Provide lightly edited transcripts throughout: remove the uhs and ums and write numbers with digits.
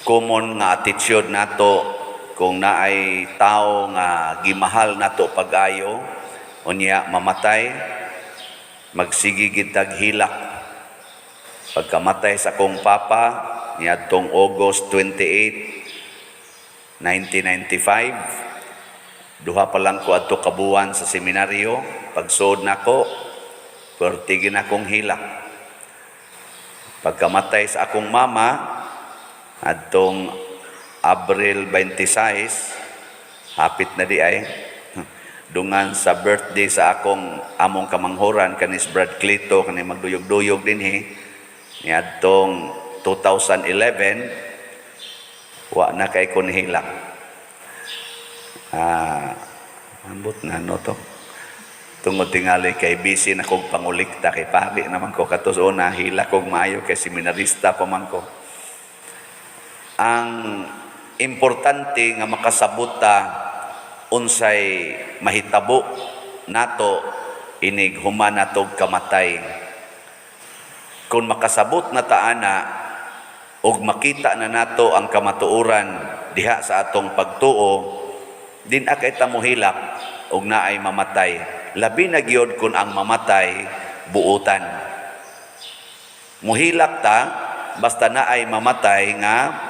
Common nga attitude nato kung naay tao nga gimahal nato pag-ayo, unya mamatay, magsige gid tag hilak. Pagkamatay sa akong papa niadtong August 28, 1995, 2 pa lang ko adto kabuwan sa seminaryo. Pagsuod nako, perti gid akong hilak. Pagkamatay sa akong mama adtong Abril 26, hapit na di ay dungan sa birthday sa akong among kamanghuran, kanis Brad Clito, kani magduyog-duyog dinhi, niadtong 2011, wa na kay ko nihilak. Ah, ambot na no to, tungod tingali kay busy na kog pangulikta kay pari naman ko katos una. Hilak kog maayo kay seminarista pa man ko. Ang importante nga makasabot ta unsay mahitabo nato inig human natog kamatay. Kung makasabot na ta ana ug makita na nato ang kamatuoran diha sa atong pagtuo, di na kay ta mohilak og naay mamatay, labi na gyud kung ang mamatay buutan. Muhilak ta basta naay mamatay nga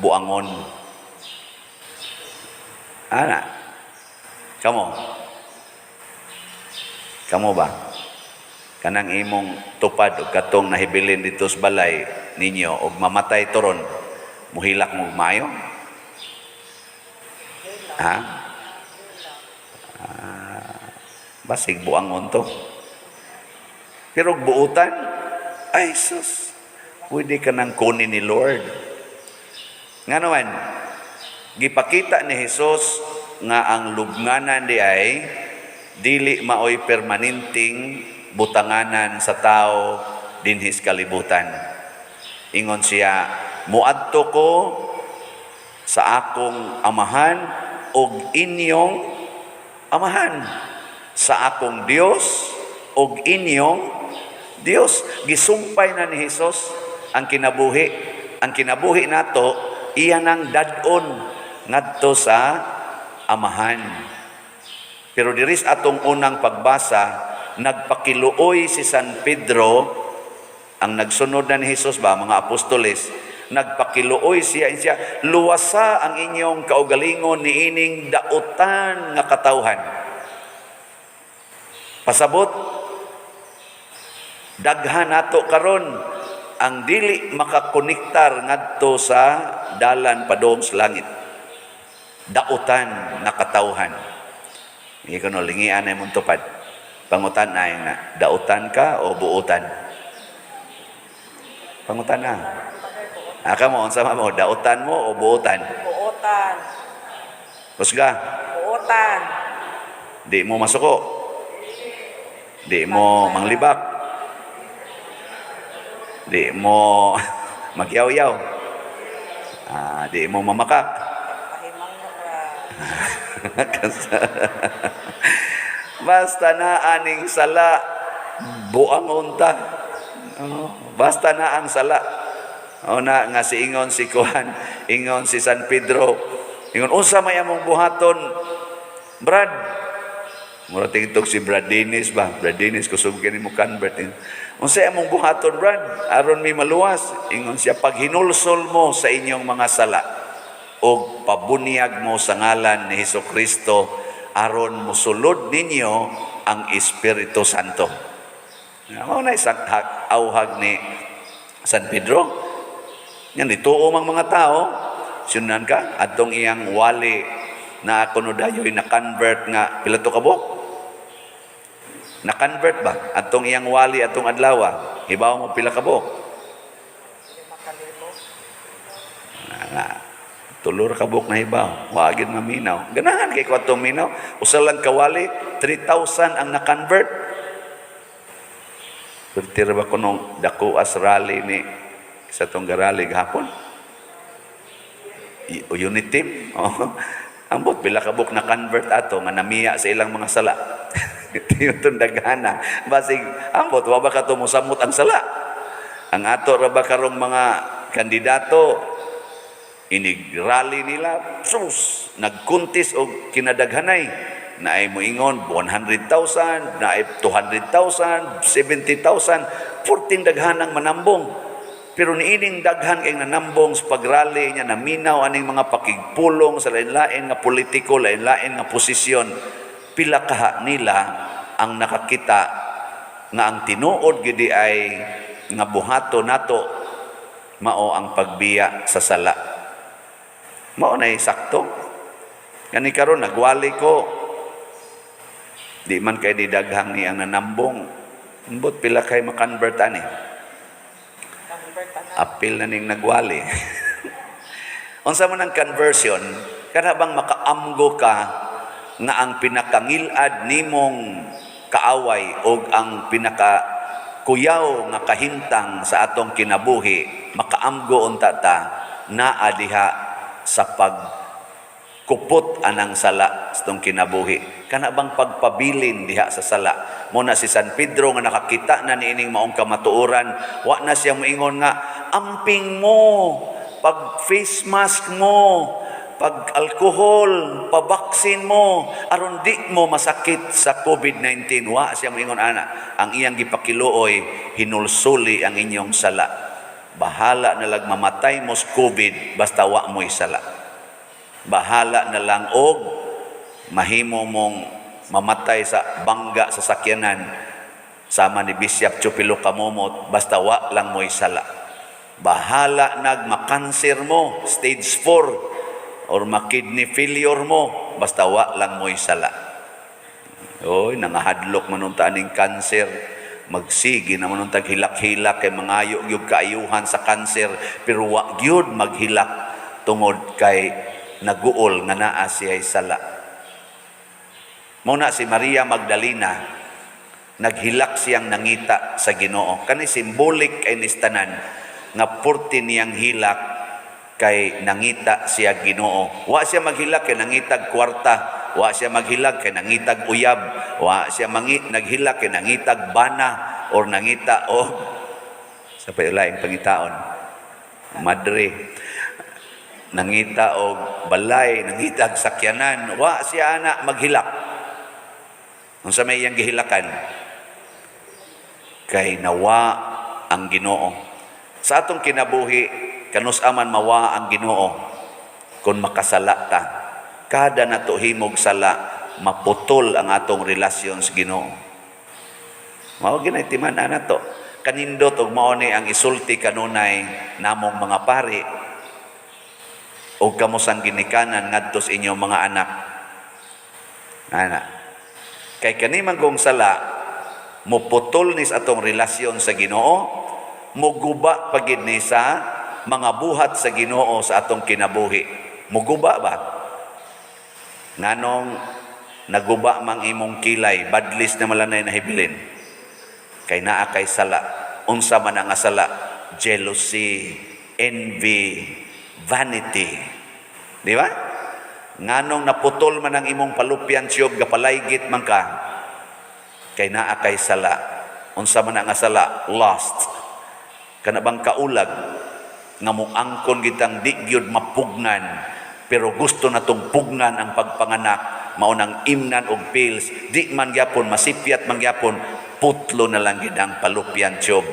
buangon. Ana, kamo kamo ba, kanang imong tupad og katong nahibilin dito sa balay ninyo og mamatay turon, muhilak mo maayo, ha? Ah, basig buangon to. Pero og buutan, ay sus, pwede ka nang kunin ni Lord. Nga naman, gipakita ni Jesus nga ang lubnganan di ay dili maoy permanenteng butanganan sa tao dinhis kalibutan. Ingon siya, "Muadto ko sa akong amahan ug inyong amahan, sa akong Dios ug inyong Dios." Gisumpay na ni Jesus ang kinabuhi. Ang kinabuhi nato iya nang dad-on ngadto sa amahan. Pero diris atong unang pagbasa, nagpakiluoy si San Pedro, ang nagsunod na ni Jesus ba, mga apostoles, nagpakiluoy siya, siya, "Luwasa ang inyong kaugalingon niining dautan nga katawhan." Pasabot, daghan nato karon ang dili makakonektar ngadto sa dalan padung sa langit. Dautan nga katawhan. Hindi ko no, lingian na imong tupad. Pangutan na na, dautan ka o buutan? Pangutan na. Aka mo, unsa man mo, dautan mo o buutan? Buotan. Kusga, Buotan. Di mo masuko. Di mo manglibak. Di mo magyaw-yaw. Ah, di mo mamakak. Pahimang mo ra. Basta na aning sala, buang unta. Oh, basta na ang sala. O na nga si ingon si Kuan, ingon si San Pedro. Ingon, "Unsa may among buhaton, Brad?" Mura tingtog si Brad Dennis ba? Brad Dennis, kusog kini mo convert. "Unsa among buhaton, Brad, aron mi maluwas?" Ingon siya, "Paghinulsol mo sa inyong mga sala og pabunyag mo sa ngalan ni Hesus Kristo aron mosulod ninyo ang Espiritu Santo." Mao na isang auhag ni San Pedro. Yan, dituo mang mga tao, sunan ka, atong iyang wali na kuno dayoy na-convert nga pila to kabuok? Na-convert ba? Atong iyang wali atong adlaw, hibaw mo pila kabuok? 5,000. Nga, 3 ra kabuok na hibaw. Wa gyud maminaw. Ganahan kay ko atong minaw. Usa lang kawali, 3,000 ang na-convert. Pero tira ba kunong dako as rally ni sa tong garali gahapon? Unit team. Oh. Ambot pila ka buok na convert ato nga namiya sa ilang mga sala. Tiyong daghana. Basig ambot wa ba kato mosamot ang sala? Ang ato ra ba karong mga kandidato Inig rally nila, sus, nagkuntis og kinadaghanay. Naay moingon 100,000, naay 200,000, 70,000, 14 daghanang manambong. Pero niining daghan kay nanambong sa pagrally niya, naminaw aning mga pakigpulong sa lain-lain nga politiko, lain-lain nga posisyon. Pila kaha nila ang nakakita nga ang tinuod gidi ay nga buhato nato mao ang pagbiya sa sala. Mao na sakto. Kani karon nagwali ko, di man kay di daghang ni ang nanambong. Ambot pila kay makonvert ani. Convert tanan. Apil na ning nagwali. Unsa man ang conversion, kana bang makaamgo ka nga ang pinakangilad nimong kaaway o ang pinaka kuyaw nga kahimtang sa atong kinabuhi, makaamgo unta ta naa diha sa pagkupot anang sala sa atong kinabuhi. Kana bang pagpabilin diha sa sala. Mo na si San Pedro nga nakakita na niining maong kamatuoran, wa na siya moingon nga amping mo, pag face mask mo, pag alkohol, pabaksin mo, aron di mo masakit sa COVID-19. Wa siya moingon ana. Ang iyang gipakiluoy, hinulsuli ang inyong sala. Bahala na lang mamatay mo sa COVID, basta wa mo'y sala. Bahala na lang og mahimo mong mamatay sa bangga sa sakyanan sama ni Bishop Chupilo Kamomot, basta wa lang mo'y sala. Bahala nag makanser mo, stage 4, or makidney failure mo, basta wa lang mo'y sala. Oy, nangahadlok man unta aning kanser. Magsige naman untag hilak-hilak kay mangayo gyud kaayuhan sa kanser, pero wa gyud maghilak tungod kay naguol nga naa siya'y sala. Mao na si Maria Magdalena, naghilak siyang nangita sa Ginoo. Kani symbolic kay nistanan nga purti niyang hilak kay nangita siya Ginoo. Wa siya maghilak kay nangitag kwarta, wa siya maghilak kay nangitag uyab, wa siya naghilak kay nangitag bana or nangita og sa payulaing pangitaon. Madre, nangita og balay, nangita og sakyanan, wa siya ana maghilak. Unsa may iyang gihilakan? Kay nawa ang Ginoo. Sa atong kinabuhi, kanus aman mawa ang Ginoo kung makasala ta. Kada nato himog sala, maputol ang atong relasyon sa Ginoo. Mao ginay timan-an nato. Kanindot og mao ni ang isulti kanunay namong mga pari og kamo sang ginikanan ngadto sa inyong mga anak. Ana. Kay kani man gong sala muputol ni sa atong relasyon sa Ginoo, muguba pagid ni sa mga buhat sa Ginoo sa atong kinabuhi. Muguba ba? Nganong naguba mang imong kilay, badlis na malanay nahibilin. Kay naa kay sala. Unsa man ang sala? Jealousy, envy, vanity. Di ba? Nganong naputol man ang imong palupyan siyog, gapalaygit man ka. Kay naa kay sala. Unsa man ang sala? Lust. Kana bang kaulag nga moangkon kitang di gyud mapugnan, pero gusto natong pugnan ang pagpanganak, mao nang imnan og pills, di man gyapon masipyat man gyapon, putlo na lang gid ang palupyan tube.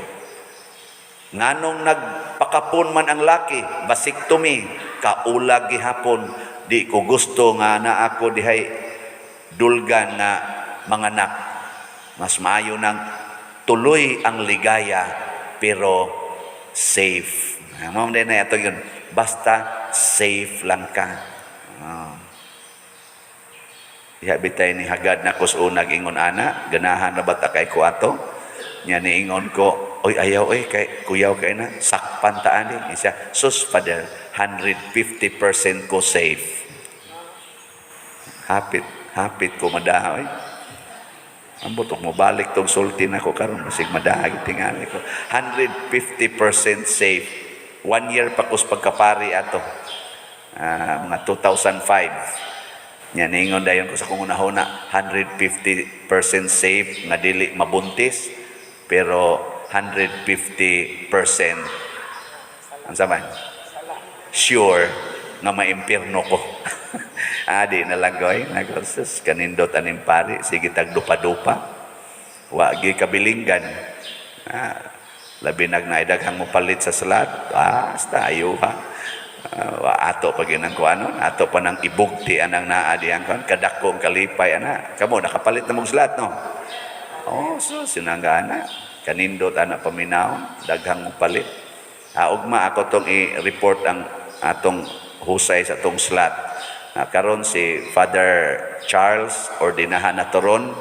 Nganong nagpakapon man ang laki, vasectomy? Kaulag gihapon, di ko gusto nga naa ako dihay dulgan nga manganak. Mas maayo nang tuloy ang ligaya pero safe. Mao din na ito yun. Basta safe lang ka. Oh. Diha bitay ni hagad na kus unag ingon ana, ganahan na ba ta kay ko ato? Nya niingon ko, "Oy, ayaw oy, kay kuyaw kay na, sakpan ta ani." Siya, "Sus, Father, 150% ko safe." Hapit, hapit ko madaha oy. Ambot og mobalik tong sulti nako karon, basig madaha gyud tingali ko. 150% safe. One year pa kus pagkapari ato. Ah, mga 2005. Nya ningon dayon ko sa kong unahuna, 150% safe nga dili mabuntis, pero 150% unsa man? Sala. Sure nga maimpirno ko. Ah, di na lang goy. Nako, sus, kanindot aning pari, sige tag dupa-dupa. Wa gi kabilinggan. Ah, labi nag naidaghang mo palit sa slot. Ah, basta ayuha. Ah, wa ato pa ginang kuanon, ato pa nang ibugti anang naa diyang kuan, kadako ang kalipay ana. Kamo nakapalit na mong slot, no? Oh, so sinangga ana. Kanindot ana paminaw, daghang mo palit. Ah, ugma ako tong i-report ang atong husay sa atong slot. Ah, karon si Father Charles ordinahan na toron,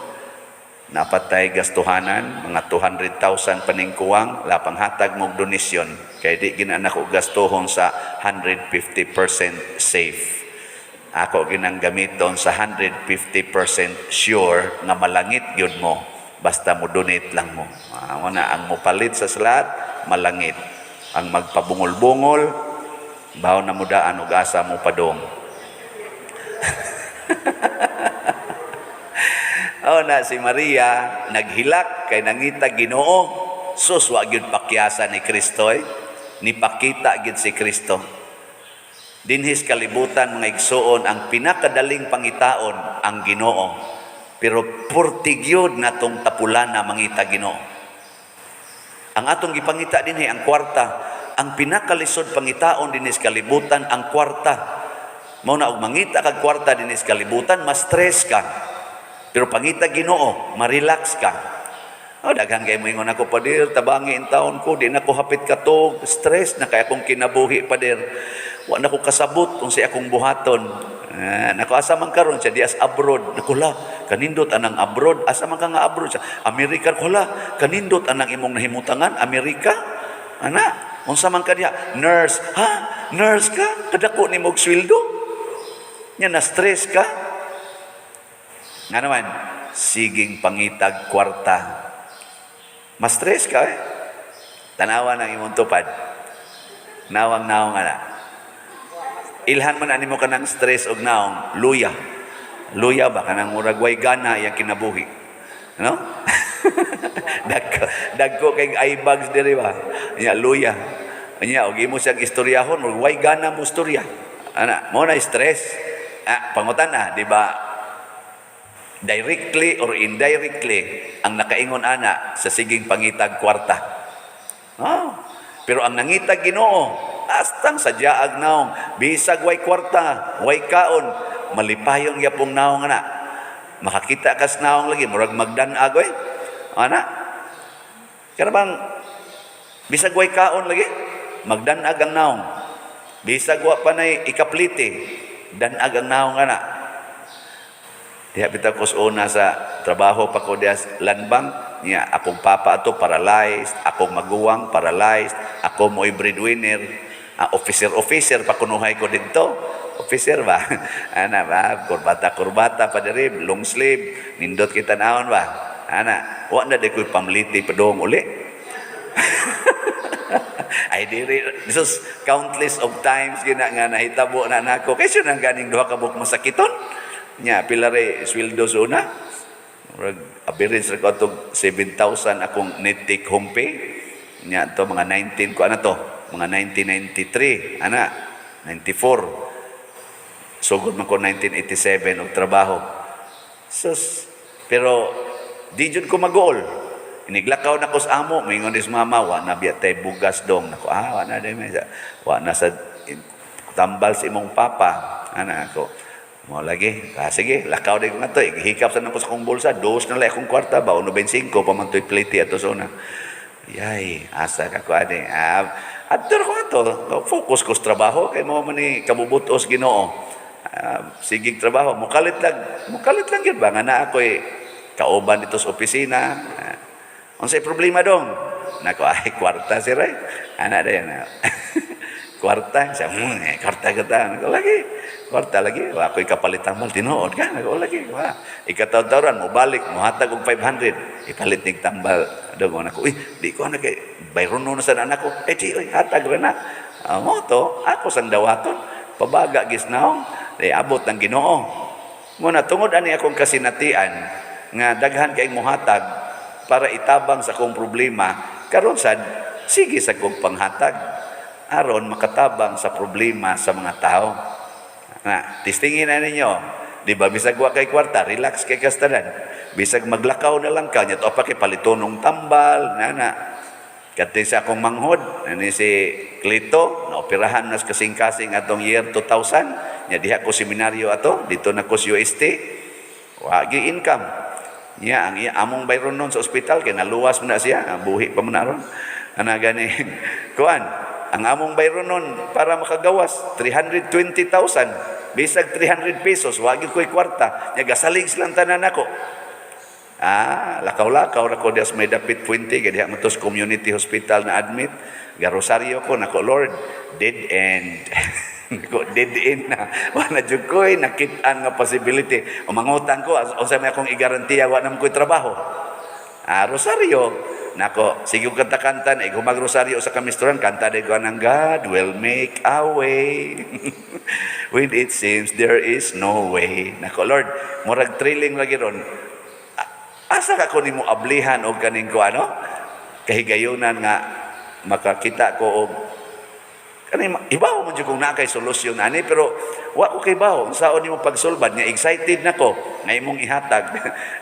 napatay gastuhanan mga 200,000 paningkuwang lapang hatag mong donasyon kay di gina nako gastuhon sa 150% safe. Ako ginang gamiton sa 150% sure nga malangit gyud mo basta mo donate lang mo. Ah, mo na ang mopalit sa slot, malangit. Ang magpabungol-bungol, baw na mo daan og asa mo padong. Oh na si Maria naghilak kay nangita Ginoo. Sus, wa gyud pakyasa ni Kristo eh. Nipakita gyud si Kristo. Dinhis kalibutan, mga igsuon, ang pinakadaling pangitaon ang Ginoo. Pero purti gyud natong tapulana mangita Ginoo. Ang atong gipangita dinhi ang kwarta. Ang pinakalisod pangitaon dinhi sa kalibutan ang kwarta. Mao na og mangita kag kwarta dinhi sa kalibutan, mas stress ka. Pero pangita Ginoo, ma-relax ka. Oh, daghan kay moingon ako, "Pader, tabangi in taon ko, di na ko hapit katog, stress na kay akong kinabuhi, pader. Wa na ko kasabot unsay akong buhaton." Ah, nako, asa man karon siya? Dias abroad. Nako la, kanindot anang abroad. Asa man ka nga abroad? Sa Amerika. Ko la, kanindot anang imong nahimutangan, Amerika. Ana, unsa man ka diha? Nurse. Ha? Nurse ka? Kadako nimo og sweldo? Nya na stress ka? Nga naman, siging pangitag kwarta. Ma-stress ka eh. Tanawa ng imong tupad. Nawang naong ana. Ilhan man ani mo kanang stress og naong, luya. Luya ba kanang murag way gana iyang kinabuhi. No? Dagko, dagko kay eye bags diri ba. Nya luya. Nya og imo siyang istoryahon, murag way gana mo istorya. Ana, mo na stress. Ah, pangutan na, di ba? Directly or indirectly, ang nakaingon ana sa siging pangitag kwarta. Oh. Pero ang nangitag Ginoo, astang sa jaag naong, bisag way kwarta, way kaon, malipayon gyapong naong ana. Makakita kas naong lagi, murag magdan-ag oy. Ana. Kana bang bisag way kaon lagi, magdan-ag ang naong. Bisag wa pa nay ikaplite, dan-ag ang naong ana. Diha bitaw ko sa una sa trabaho pa ko diha sa Land Bank, niya akong papa ato paralyzed, akong maguwang paralyzed, ako mo'y breadwinner, ah, officer officer pa kunuhay ko didto. Officer ba? Ana ba, kurbata kurbata pa diri, long sleeve, nindot kita naon ba? Ana, wa na di ko'y pamliti padung uli. Ay diri sus, countless of times gina nga nahitabo na nako. Kaysa nang ganing duha ka buok masakiton. Nya pila re sweldo sa una? Murag average ra ko atong 7,000 akong net take home pay. Nya to mga 19 ko ana to, mga 1993 ana, 94. Sugod man ko 1987 og trabaho. Sus, pero di jud ko magool. Iniglakaw na ko sa amo, moingon dis mama, "Wa na biya tay bugas, dong." Nako, ah, wa na day may wa na sa tambal sa imong papa. Ana ako. Mo lagi. Ah, sige, lakaw day ko nga to. Hikap sa nako sa akong bulsa, dos na lang akong kwarta ba, 1.25 pa man to'y plate ato sa una. Yay, asa ka ko ani. Ah, adto ko ato. Focus ko sa trabaho kay mo man ni kabubutos Ginoo. Ah, sigig trabaho, mukalit lang gyud ba nga naa ako'y kauban dito sa opisina. Ah, unsay problema, dong? Nako, ay kwarta sir eh. Ana dayon na. Kwarta, siya, eh, kwarta kita. Nako lagi. Kwarta lagi. Wa ako'y kapalit tambal, tinuod ka. Nako lagi. Wa. Ikataw-tawran, mo balik, mo hatag og 500. Ipalit nig tambal. Dong, nako, uy, di ko na kay bayron na sa anak ko. Eh, di, uy, hatag ra na. Ah, mo to, ako sang dawaton. Pabaga gis naong, di abot ng Ginoo. Muna tungod ani akong kasinatian nga daghan kay mohatag para itabang sa akong problema, karon sad sige sa kong panghatag. Aron makatabang sa problema sa mga tao. Na, testingin na ninyo. Di ba, bisag wa kay kwarta, relax kay kastanan. Bisag maglakaw na lang ka, nya to pa kay palitonong tambal, na na. Kati sa akong manghod, ani si Clito, naoperahan na sa kasing-kasing atong year 2000, nya diha ko seminaryo ato, dito na ko sa UST, wagi income. Nya ang iya among bayron nun sa ospital kay naluwas man na siya, ang buhi pa man na ron. Ana gani kuan, ang among bayron nun para makagawas 320,000, bisag 300 pesos, wagi ko'y kwarta. Nya gasalig silang tanan nako. Ah, lakaw-lakaw ra ko diya sa may dapit Puente, kay diha man to sa community hospital na admit. Garosaryo ko nako, "Lord, dead end." Nako, dead end na. Wala jud ko'y nakit-an nga possibility. O mangutang ko, unsa may akong igarantiya, wa naman ko'y trabaho. Ah, rosaryo. Nako, sige ko kanta-kanta, eh, humag rosaryo sa kamisturan, kanta ko ng "God will make a way when it seems there is no way." Nako, "Lord, murag thrilling lagi ron. Asa ka ko nimo ablihan og kaning ko ano? Kahigayunan nga makakita ko og kani ibaw man jud kung naa kay solusyon ani, pero wa ko kay bawo unsaon nimo pagsulbad." Nga excited nako nga imong ihatag.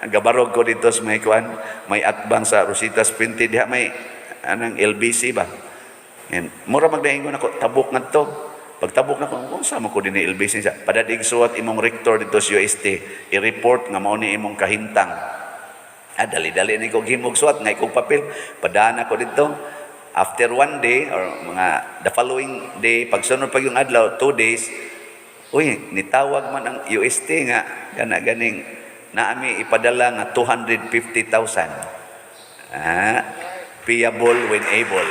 Ang gabarog ko dito sa may kuan, may atbang sa Rositas Puente diha, may anang LBC ba. And mura magdaingon ako, tabok ngadto. Pagtabok nako, kung sa mo ko din ni LBC siya. "Padadig suwat imong rector dito sa UST, i-report nga mao ni imong kahintang." Ah, dali-dali ni ko gihimog suwat ngay kog papel. Padaan ako dito. After one day or mga the following day, pagsunod pag yung adlaw, 2 days, uy, nitawag man ang UST nga kana ganing naami ipadala nga 250,000. Ah, payable when able.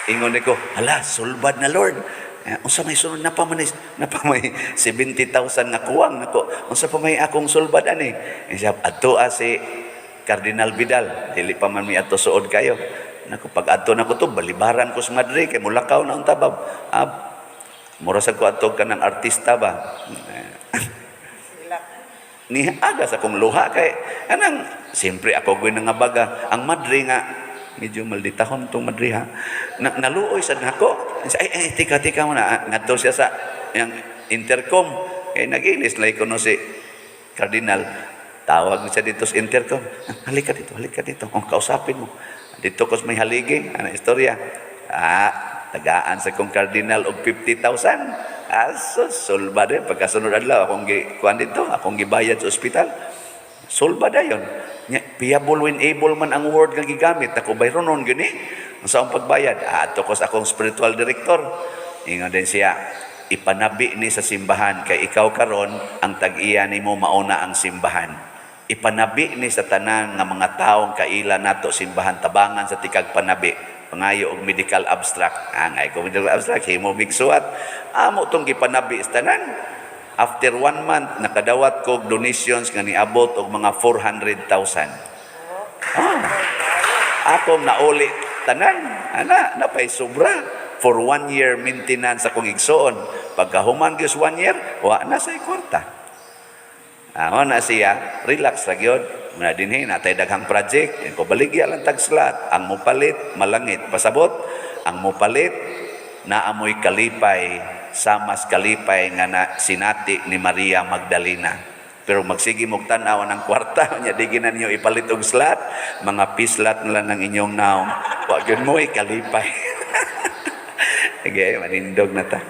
Ingon ko, "Hala, sulbad na, Lord. Eh, unsa may sunod na pa man na pa may 70,000 nga kuwang nako. Unsa pa may akong sulbad ani?" Eh, siya, "Adto si Cardinal Vidal, dili pa man mi ato suod kayo." Nako, pag adto nako to, balibaran ko sa Madrid kay mulakaw na unta bab. Ah, mura sa ko adto ka ng artista ba. Ilak. Ni aga sa akong luha kay anang siyempre ako gyud nga baga ang madre nga medyo malditahon tong madre ha na, naluoy sad nako. Ay, ay, tika, tika mo na. Ngadto siya sa yang intercom kay nagilis lay kuno si Cardinal. Tawag siya dito sa intercom, "Halika dito, halika dito, oh, kausapin mo dito ko sa may haligi." Ana istorya, ah, tagaan sa kong cardinal og 50,000. Aso sulba din. Pagkasunod adlaw, akong gi kuan dito, akong gibayad sa ospital. Sulba dayon. Nya, payable when able man ang word nga gigamit. Ako bayronon gani. Ang sa akong pagbayad, adto ko sa akong spiritual director. Ingon din siya, "Ipanabi ni sa simbahan kay ikaw karon ang tag-iya nimo mauna ang simbahan. Ipanabi ni sa tanan nga mga taong kaila nato simbahan, tabangan sa tikag panabi, pangayo og medical abstract." Ah, ngay ko medical abstract, himo mig suwat. Amo tong gipanabi sa tanan. After one month, nakadawat ko og donations nga niabot og mga 400,000. Ah, akong nauli tanan. Ana, napay sobra. For one year maintenance akong igsuon. Pagkahuman gyud one year, wa na say kwarta. Ah, na siya, relax ra gyud. Muna dinhi natay daghang project, ko baligya lang tag slot, ang mopalit malangit. Pasabot, ang mopalit naamoy kalipay samas kalipay nga na sinati ni Maria Magdalena. Pero magsige mong tan-aw ng kwarta, nya di gina ninyo ipalit og slot, mga pislat na lang ng inyong naong. Wa gyud mo kalipay. Sige, manindog na ta.